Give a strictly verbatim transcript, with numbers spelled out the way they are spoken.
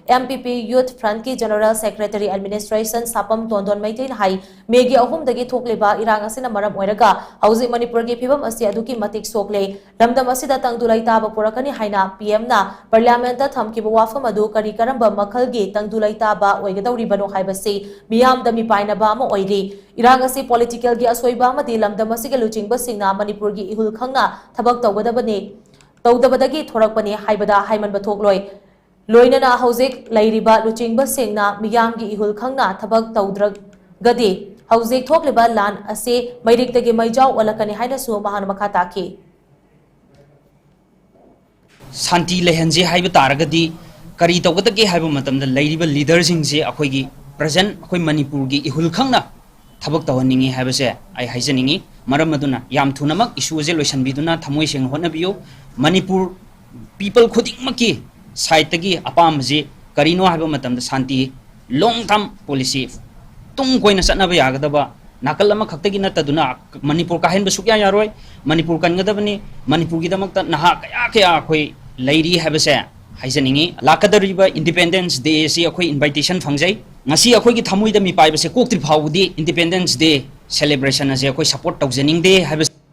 M P ꯄꯤ Youth Frontꯀꯤ General Secretary Administration ꯁꯥꯄꯝ ꯇꯣꯟꯗꯣꯟ ꯃꯩꯇꯩꯅ ꯍꯥꯏ, ꯃꯦꯒꯤ ꯑꯍꯨꯝꯗꯒꯤ ꯊꯣꯛꯂꯤꯕ ꯏꯔꯥꯡ ꯑꯁꯤꯅ ꯃꯔꯝ ꯑꯣꯏꯔꯒ ꯍꯧꯖꯤꯛ ꯃꯅꯤꯄꯨꯔꯒꯤ ꯐꯤꯕꯝ ꯑꯁꯤ ꯑꯗꯨꯛꯀꯤ ꯃꯇꯤꯛ ꯁꯣꯛꯂꯦ꯫ ꯂꯝꯗꯝ ꯑꯁꯤꯗ ꯇꯪꯗꯨ ꯂꯩꯇꯥꯕ ꯄꯨꯔꯛꯀꯅꯤ ꯍꯥꯏꯅ ꯄꯤ ꯑꯦꯝꯅ ꯄꯥꯔꯂꯤꯌꯥꯃꯦꯟꯠꯇ ꯊꯝꯈꯤꯕ ꯋꯥꯐꯝ ꯑꯗꯨ ꯀꯔꯤ ꯀꯔꯝꯕ ꯃꯈꯜꯒꯤ ꯇꯪꯗꯨ ꯂꯩꯇꯥꯕ ꯑꯣꯏꯒꯗꯧꯔꯤꯕꯅꯣ ꯍꯥꯏꯕꯁꯤ ꯃꯤꯌꯥꯝꯗ ꯃꯤꯄꯥꯏꯅꯕ ꯑꯃ ꯑꯣꯏꯔꯤ꯫ ꯏꯔꯥꯡ ꯑꯁꯤ ꯄꯣꯂꯤꯇꯤꯀꯦꯜꯒꯤ ꯑꯁꯣꯏꯕ ꯑꯃꯗꯤ ꯂꯝꯗꯝ ꯑꯁꯤꯒꯤ ꯂꯨꯆꯤꯡꯕꯁꯤꯡꯅ ꯃꯅꯤꯄꯨꯔꯒꯤ ꯏꯍꯨꯜ ꯈꯪꯅ ꯊꯕꯛ ꯇꯧꯒꯗꯕꯅꯤ, ꯇꯧꯗꯕꯗꯒꯤ ꯊꯣꯔꯛꯄꯅꯤ ꯍꯥꯏꯕꯗ ꯍꯥꯏꯃꯟꯕ ꯊꯣꯛꯂꯣꯏ꯫ ꯂꯣꯏꯅꯅ ꯍꯧꯖꯤꯛ ꯂꯩꯔꯤꯕ ꯂꯨꯆꯤꯡꯕꯁꯤꯡꯅ ꯃꯤꯌꯥꯝꯒꯤ ꯏꯍꯨꯜ ꯈꯪꯅ ꯊꯕꯛ ꯇꯧꯗ꯭ꯔꯒꯗꯤ ꯍꯧꯖꯤꯛ ꯊꯣꯛꯂꯤꯕ ꯂꯥꯟ ꯑꯁꯤ ꯃꯩꯔꯤꯛꯇꯒꯤ ꯃꯩꯖꯥꯎ ꯑꯣꯜꯂꯛꯀꯅꯤ ꯍꯥꯏꯅꯁꯨ ꯃꯍꯥꯛꯅ ꯃꯈꯥ ꯇꯥꯈꯤ꯫ ꯁꯥꯟꯇꯤ ꯂꯩꯍꯟꯁꯦ ꯍꯥꯏꯕ ꯇꯥꯔꯒꯗꯤ ꯀꯔꯤ ꯇꯧꯒꯗꯒꯦ ꯍꯥꯏꯕ ꯃꯇꯝꯗ ꯂꯩꯔꯤꯕ ꯂꯤꯗꯔꯁꯤꯡꯁꯦ ꯑꯩꯈꯣꯏꯒꯤ ꯄ꯭ꯔꯖꯦꯟ ꯑꯩꯈꯣꯏ ꯃꯅꯤꯄꯨꯔꯒꯤ ꯏꯍꯨꯜ ꯈꯪꯅ ꯊꯕꯛ ꯇꯧꯍꯟꯅꯤꯡꯉꯤ ꯍꯥꯏꯕꯁꯦ ꯑꯩ ꯍꯥꯏꯖꯅꯤꯡꯉꯤ꯫ ꯃꯔꯝ ꯑꯗꯨꯅ ꯌꯥꯝ ꯊꯨꯅꯃꯛ ꯏꯁꯨ ꯑꯁꯦ ꯂꯣꯏꯁꯤꯟꯕꯤꯗꯨꯅ ꯊꯃꯣꯏ ꯁꯦꯡꯅ ꯍꯣꯠꯅꯕꯤꯌꯨ꯫ ꯃꯅꯤꯄꯨꯔ ꯄꯤꯄꯜ ꯈꯨꯗꯤꯡꯃꯛꯀꯤ ꯁꯥꯏꯠꯇꯒꯤ ꯑꯄꯥꯝꯕꯁꯤ ꯀꯔꯤꯅꯣ ꯍꯥꯏꯕ ꯃꯇꯝꯗ ꯁꯥꯟꯇꯤ, ꯂꯣꯡ ꯇꯔꯝ ꯄꯣꯂꯤꯁꯤ, ꯇꯨꯡ ꯀꯣꯏꯅ ꯆꯠꯅꯕ ꯌꯥꯒꯗꯕ ꯅꯥꯀꯜ ꯑꯃꯈꯛꯇꯒꯤ ꯅꯠꯇꯗꯨꯅ ꯃꯅꯤꯄꯨꯔ ꯀꯥꯍꯟꯕ ꯁꯨꯛꯌꯥ ꯌꯥꯔꯣꯏ꯫ ꯃꯅꯤꯄꯨꯔ ꯀꯟꯒꯗꯕꯅꯤ꯫ ꯃꯅꯤꯄꯨꯔꯒꯤꯗꯃꯛꯇ ꯅꯍꯥ ꯀꯌꯥ ꯀꯌꯥ ꯑꯩꯈꯣꯏ ꯂꯩꯔꯤ ꯍꯥꯏꯕꯁꯦ ꯍꯥꯏꯖꯅꯤꯡꯉꯤ꯫ ꯂꯥꯛꯀꯗꯧꯔꯤꯕ Independence Day ꯑꯁꯤ ꯑꯩꯈꯣꯏ invitation ꯐꯪꯖꯩ꯫ ꯉꯁꯤ ꯑꯩꯈꯣꯏꯒꯤ ꯊꯃꯣꯏꯗ ꯃꯤꯄꯥꯏꯕꯁꯦ ꯀꯣꯛꯇ꯭ꯔꯤ ꯐꯥꯎꯕꯗꯤ Independence Day celebration ꯑꯁꯦ ꯑꯩꯈꯣꯏ support ꯇꯧꯖꯅꯤꯡꯗꯦ ꯍꯥꯏꯕꯁꯦ꯫